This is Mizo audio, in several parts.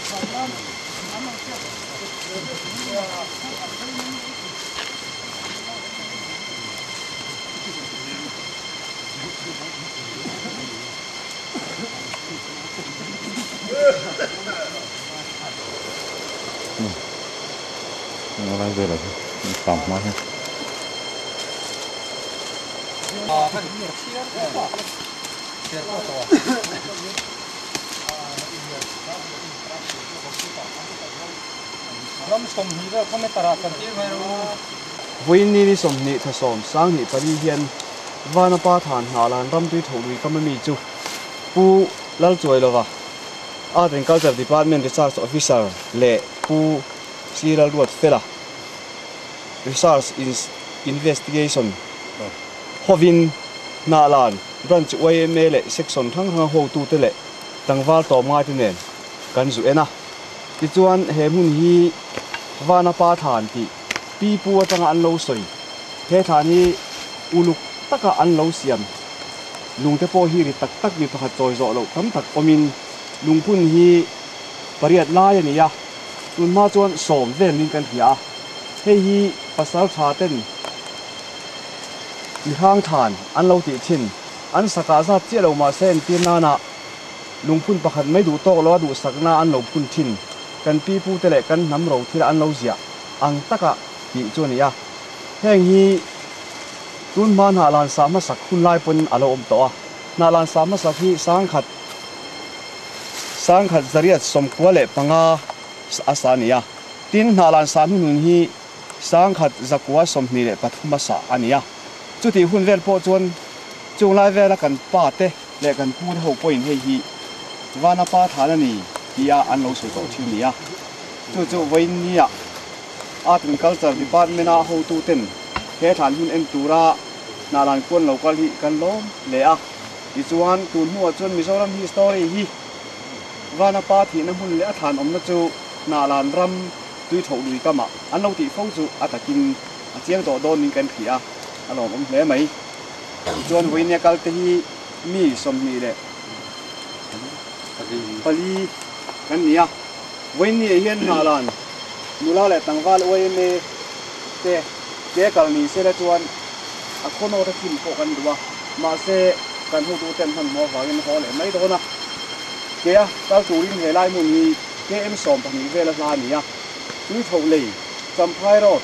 Lai velah hi farm hma hian. Vawiin ni 20 thla 10 24 hian Vanapa Than Hnalan ramtui tho lui kam ami chu Pu Lalchuailova, Art and Culture Department Research Officer leh Pu Sri Lalruatfela, Research Investigation hovin Hnahlan Branch yma leh Section hrang hranga hotute leh tlangval tawm ngaite nen kan zu en a. Tichuan he hmun hi Vanapa Thlan tih pi pu atanga an lo sawi. He thlan hi uluk taka an lo siam. Lungte pawh hi ri tak tak mi pakhat chawi zawh loh tam tak awmin lungphun hi pariat lai a ni a, tunhma chuan 10 vel niin kan hria a. Hei hi pasal tha ten mihrang thlan an lo tih thin. An sakah zat chiah lo mahse entir nana lungphun pakhat mai duh tawk lo a duhsakna an lo phun thin. Kan pi pute leh kan hnam ro thila an lo ziah ang taka tih chu a ni a. Heng hi tun hma hnahlan sah hmasak hun lai pawn a lo awm tawh a. Hnahlan sah hmasak hi sangkhat sangkhat zariat 95 a sa a ni a. Tin hnahlan sah hnuhnun hi sangkhat 123 a sah a ni a. Chutih hun vel pawh chuan chung lai vela kan pa te leh kan pu te ho pawhin hei hi Vanapa Thlan a ni tih a an lo sawi tawh thin a ni a. Chu chu vawiin nia Art and Culture Department a hotu ten he thlan hun en tura hnahlan kuan lo kal hi kan lawm hle a. Tichuan tun hnuah chuan Mizoram history hi Vanapa thihna hmun leh a thlan awmna chu hnahlan ram tui tho lui kamah an lo tih fo chu a takin a chiang tawh dawn niin kan hria a, a lawmawm hle mai. Tichuan vawiin kal te hi mi 24 kan ni a. Vawiin ni ah hian hnahlan nula leh tlangval yma te ke kal ni se la chuan a khawnawt a thim pawh kan duh a, mahse kan hotu ten hmanhmawh avangin haw leh mai dawn a. Ke a kal turin he lai hmun hi KM 12 vel a hla a ni a, tui tho lei Champhai Road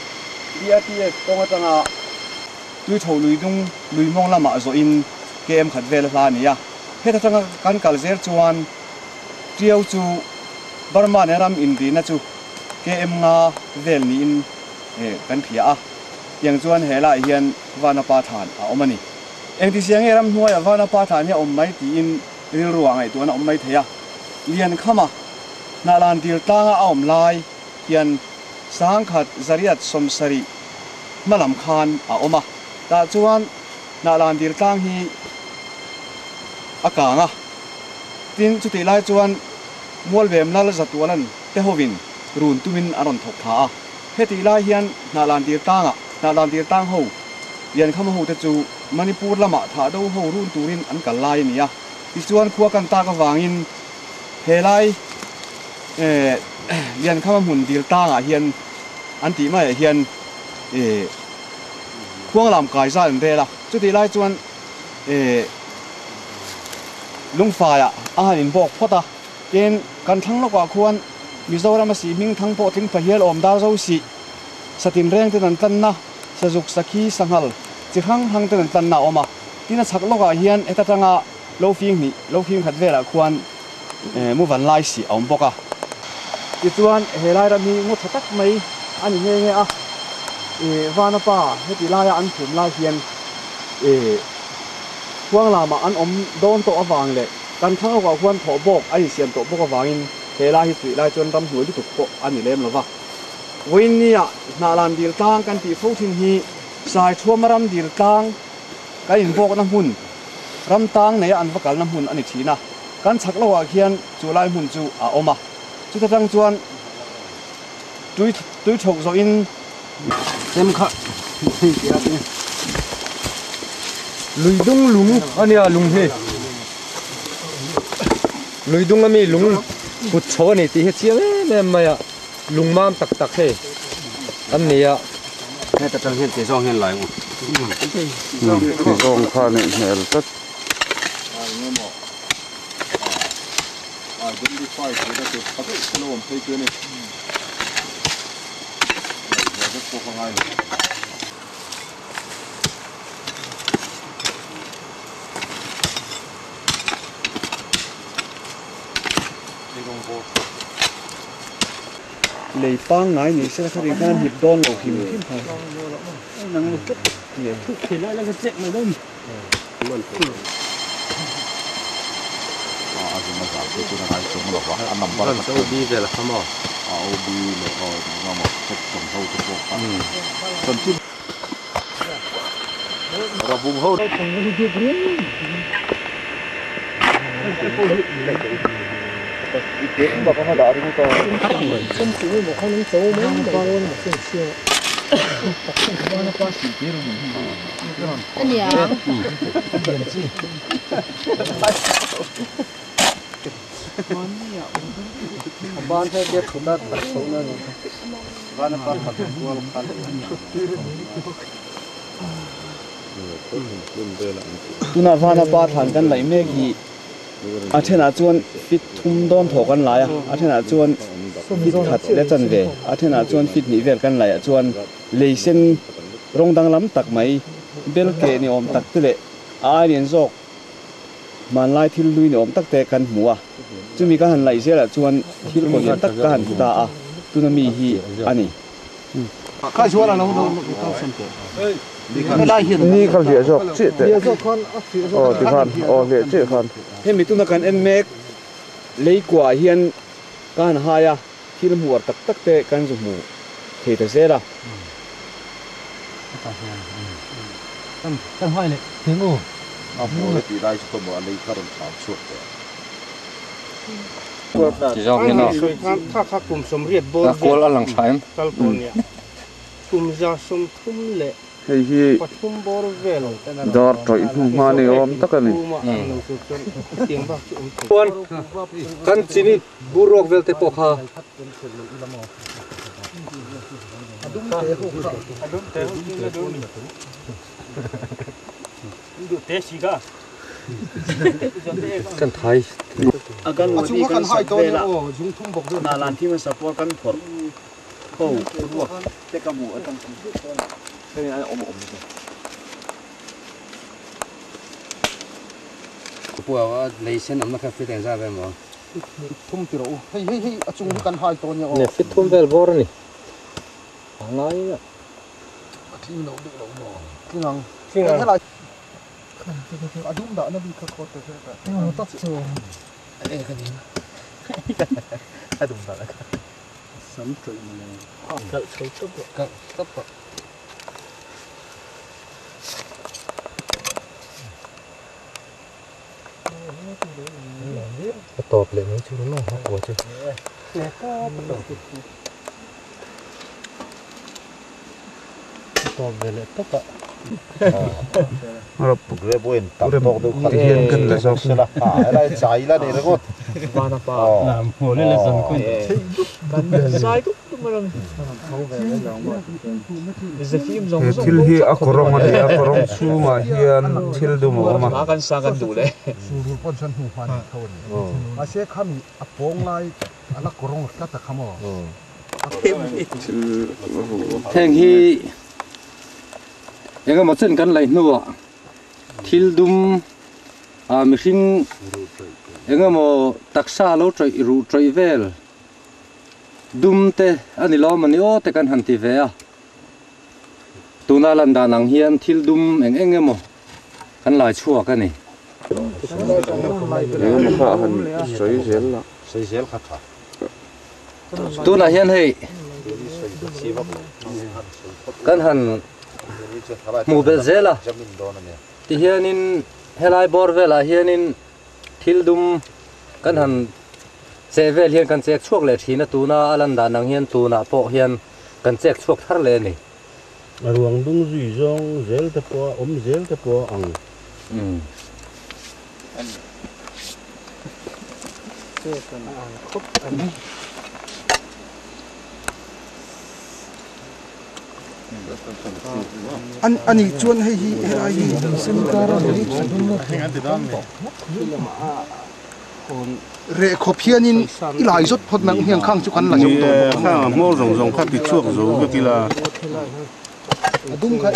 BRTS kawng atanga tui tho lui dung lui mawng lamah zawhin KM khat vel a hla a ni a. Heta tanga kan kal zel chuan Tiau chu Burma nen ram inrihna chu KM nga vel niin kan hria a, tiang chuan he laiah hian Vanapa Thlan a awm a ni. Engtizia nge ram hnuaiah Vanapa Thlan hi a awm mai tiin rilruah ngaihtuahna a awm mai thei a. Liankhama Hnahlan dil tlanga a awm lai hian sangkhat zariat 70 hmalam khan a awm a, tah chuan Hnahlan dil tlang hi a kang a. Tin, chutih lai chuan Mualvem Lal Zatualan te hovin run tumin an rawn thawk tha a. Hetih lai hian Hnahlan dil tlangah Hnahlan dil tlang ho Liankhama ho te chu Manipur lamah thah do ho run turin an kal lai a ni a. Tichuan khua kan tak avangin he lai Liankhama hmun dil tlangah hian an tih maiah hian khuanglam kai zal an rel a. Chutih lai chuan lungfaiah a han inbawk phawt a. Tin, kan thlang lawkah khuan Mizoram a sih hming thang pawh tling phahial awm dar zo sih satin reng ten an tlanna sazuk sakhi sanghal chi hrang hrang ten an tlanna a awm a. Tin, a chhak lawkah hian heta tanga lo fing hnih lo fing khat velah khuan muvan lai sih a awm bawk a. Tichuan he lai ram hi ngaw tha tak mai a ni nghe nghe a. Vanapa heti laia an phum lai hian khuang lamah an awm dawn tawh avang leh kan thlang lawkah khuan thawh bawk a insiam tawh bawk avangin he lai hi chuih lai chuan ram hnuai lutuk pawh a ni lem lova. Vawiin nia Hnahlan dil tlang kan tih fo thin hi Saithuama ram dil tlang kan inbawkna hmun ram tang neia an va kalna hmun a ni thin a. Kan chhak lohah khian chu lai hmun chu a awm a. Chuta tang chuan tui tui thawk zawhin chem kha lui dung lung a nia lung hi lui dung ami lung. Kut chho a ni tih hi chiang em em mai a, lungmam tak tak hei an ni a. Heta tang hian ti zawng hian lai ang u. Ti zawng kha a nih hmel tlat. Lei pangngai ni se kha rin khan hip dawn lo him him phai. Tunah vana pa thlan kan laih mek hi a thenah chuan fit thum dawn thaw kan lai a, a thenah chuan fit khat leh chanve, a thenah chuan fit hnih vel kan laih ah chuan lei sen rawng danglam tak mai bel keh ni awm tak te leh a ai lian zawk hmanlai thil hlui ni awm tak te kan hmu a, chumi ka han laih zelah chuan thil kaw lian tak ka han hmu ta a, tuna mi hi a ni. Ni kha hliah zawk chiah teh. Aw ti khan aw hliah chiah khan. Hemi tuna kan en mek lei kuah hian ka han hai a, thil hmuar tak tak te kan zu hmu thei ta zel a. Ti zawk hian aw. A kual a lang tha em? Hei hi dar tawih hnu hma ni awm tak a ni. Chuan kan chini bur ruak vel te pawh kha. Kan thai. A kan modi kan sak velah Hnahlan thim a support kan phawrh ho ruak te ka hmu atang hei an awm awm te. Pua lei sen awmna kha fit engzah ve maw? Thum ti rawh u. Hei hei hei a chung hi kan hai tawh ania aw. Ne fit thum vel bawr a ni. A ngai a. A tling lo deuh lo maw? Tling ang. Tling ang. Helai a dum dahna bik kha khawt ta zel ta. Engemaw tak chu a ek a ni. A dum dahna kha. Sam tawih mawle. Kalh chho tawp rawh. Kalh tawp rawh. A tawp leh mai chu maw a kua chu. A tawp ve leh tawp a. He thil hi a kawrawng a ni a, kawrawng chhungah hian thil dum a awm a. Heng hi engemaw chen kan laih hnuah thil dum ah mihring engemaw taksa lo tawih ruh tawih vel Dum te a ni lawm a ni aw te kan han ti ve a, tuna lan dan ang hian thil dum eng eng emaw kan lai chhuak a ni. Engemaw kha a han sawi zel la. Sawi zel kha tha. Tunah hian hei kan han hmuh belh zel a, tihianin helai bawr velah hianin Thil dum kan han cheh vel hian kan chek chhuak leh thin a, tuna a lan dan ang hian tunah pawh hian kan chek chhuak thar leh a ni. A ruang dung zui zawng zel te pawh a awm zel te pawh a ang. An ani chuan hei hi helai hi reh khawp hianin i lai zawt phawt nang hian khang chu kan la zo tawh bawk a. Khang a hmawr zawng zawng kha ti chhuak zo vek ila. A dum kha i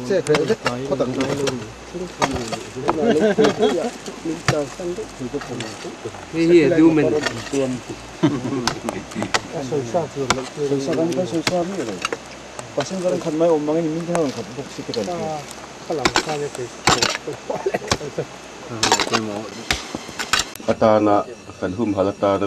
chek reh vek phawt ang. Hei hi a dum a ni. Atana kan humhalh atana.